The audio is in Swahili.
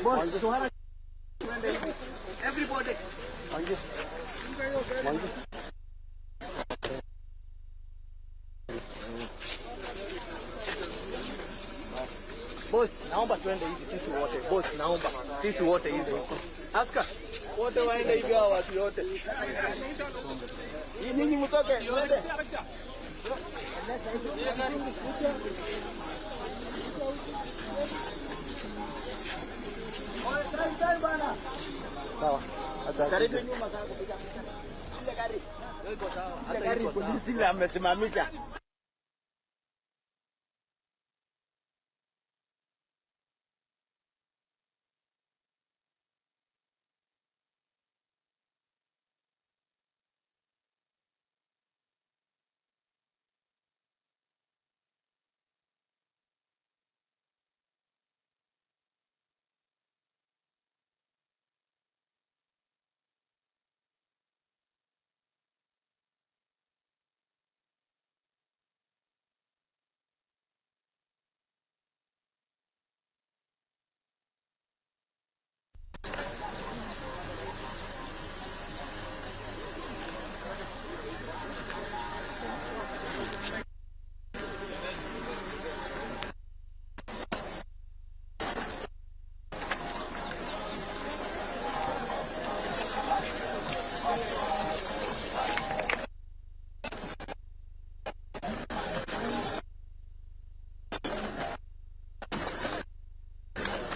Boss, tuende hivi. Everybody. Mwangi. Boss, naomba tuende hivi sisi wote. Boss, naomba sisi wote hivi. Aska, wote waende hivi hao watu wote. Nyinyi mtoke, twende. Sawa. Acha. Karibu nyuma sasa kupiga picha. Ile gari. Ile gari polisi amesimamisha.